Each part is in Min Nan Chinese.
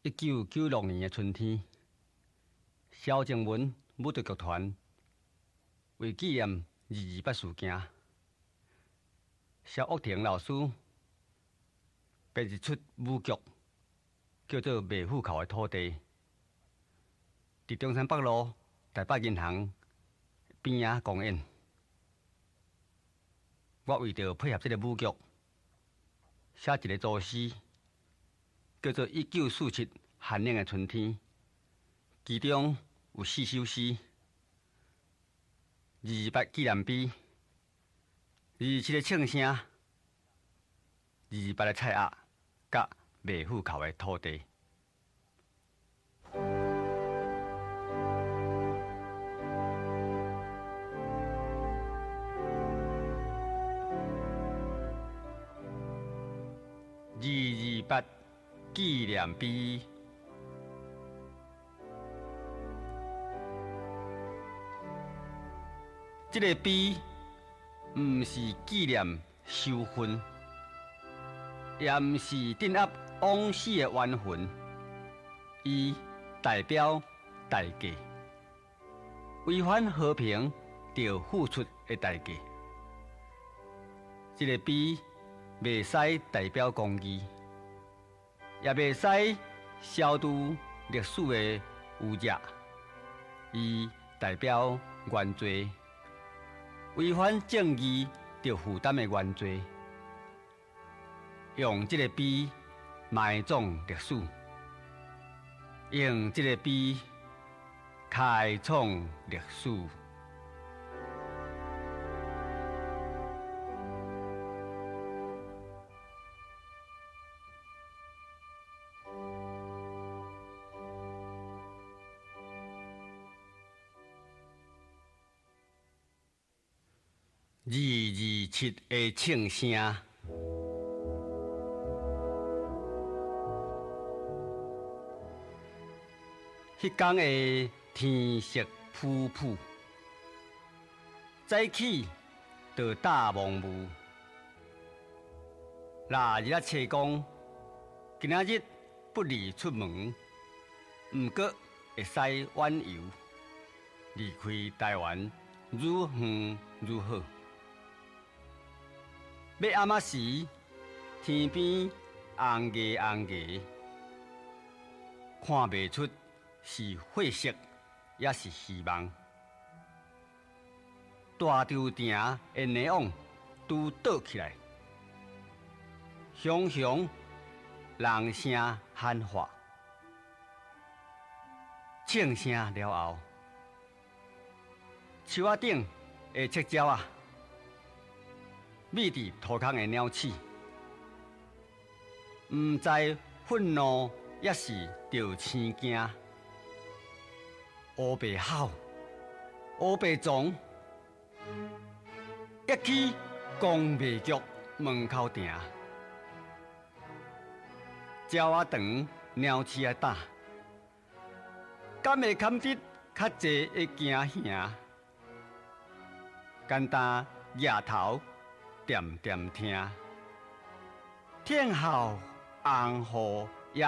1996年的春天，蕭靜文舞蹈劇團為紀念二二八事件，蕭岳庭老師編一齣舞劇，叫做《袂赴寇的土地》，佇中山北路台北銀行邊仔公演。我為著配合這个舞劇，寫一个組詩，叫做《1947寒冷的春天》，其中有四首詩：二二八紀念碑、二二七的唱聲、二二八的菜鴨、佮袂赴寇的土地。二二八紀念碑，這个碑毋是紀念仇恨，也毋是鎮壓枉死的冤魂，伊代表代價，違反和平著付出的代價。這个碑袂使代表公義，也袂使消除歷史的污跡。伊代表原罪，違反正義著負擔的原罪。用這个碑埋葬歷史，用這个碑開創歷史。二二七的唱聲，彼工的天色浡浡，早起就搭蒙霧。若日仔斜光，今仔日不宜出門，毋過會使遠遊，離開台灣愈遠愈好。欲暗仔時，天邊紅牙紅牙，看袂出是血色，抑是希望。大稻埕的泥網拄倒起來，雄雄人聲喊話，唱聲了後，樹仔頂的赤鳥仔，覕佇塗空的鳥鼠，毋知憤怒抑是著生驚，烏白吼，烏白撞，一去公賣局門口埕，鳥仔長，鳥鼠仔膽，敢會堪得較濟的驚嚇？簡單額頭恬恬聽，聽候紅雨也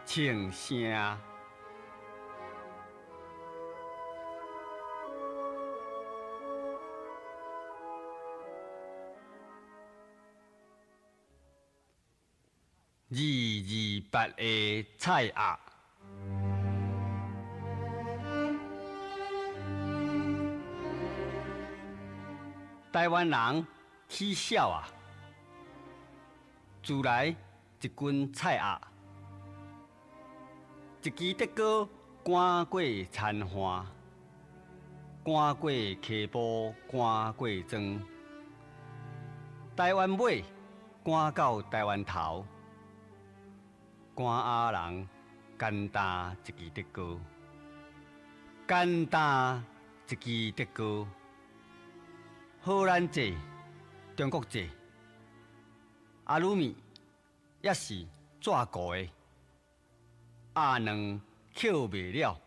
唱聲。二二八的菜鴨，台灣人起痟啊，自來一群菜鴨，一支竹篙趕過田岸，趕過溪埔，趕過莊，台灣尾趕到台灣頭，趕鴨人簡單一支竹篙，簡單一支竹篙，荷蘭製、中國製、阿魯米，抑是紙糊的，鴨卵抾袂了。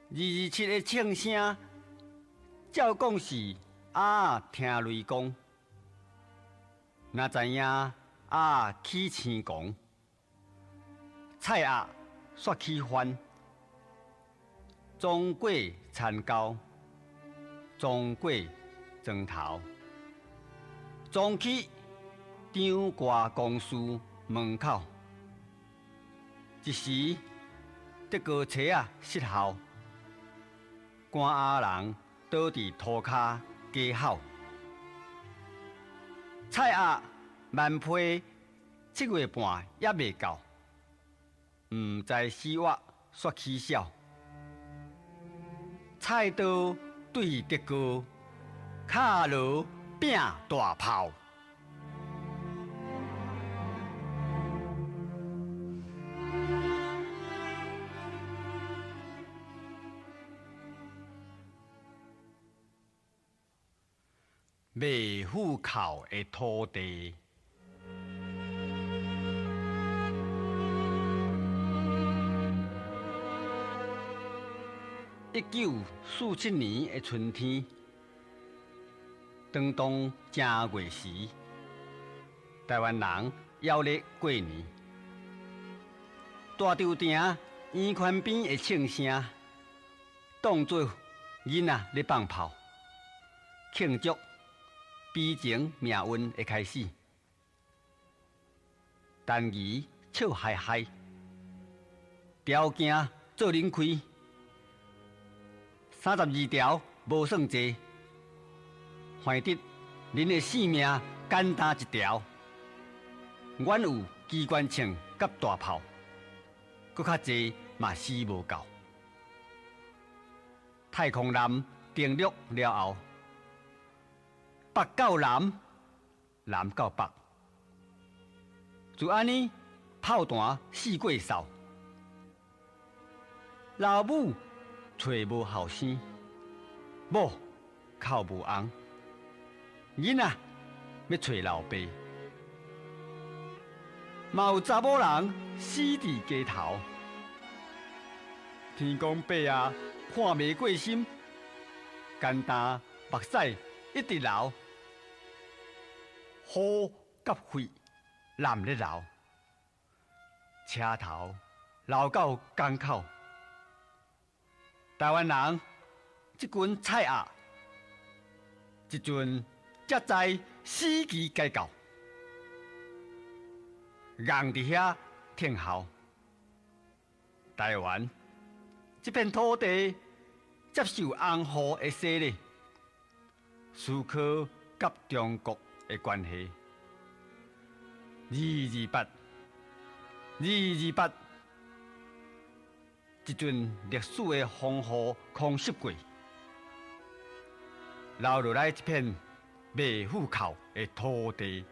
二二七的唱聲，照講是鴨聽雷公，若知影鴨起青狂，菜鴨煞起翻，撞过田沟，撞过庄头，撞去张挂公司门口。一时德国车仔失效，赶鸭人倒伫涂跤加吼。菜鸭万批7月半犹未到，毋知死活煞起痟。菜刀对德国，敲锣拼大炮。袂富口的土地。1947年的春天，当当正月时，台湾人犹咧过年。大稻埕圆圈边的庆声，当作囡仔咧放炮，庆祝悲情命运的开始。陈仪笑嘻嘻，条件做恁开，32条无算济，还得恁的性命简单一条。阮有机关枪佮大炮，阁较济嘛死无够。太空艦登陆了后，北到南，南到北，就按呢炮弹四过扫，老母揣无后生，某哭无翁，囡仔欲揣老爸，嘛有查某人死伫街头。天公伯啊，看袂过心，干焦目屎一直流，雨佮血滥咧流，车头流到港口。台湾人这群菜鸭，这阵才知死期该到，硬伫遐听候。台湾这片土地接受红雨的洗礼，思考佮中国的关系。228，228，这阵历史的风雨空袭过，留落来这片袂富口的土地。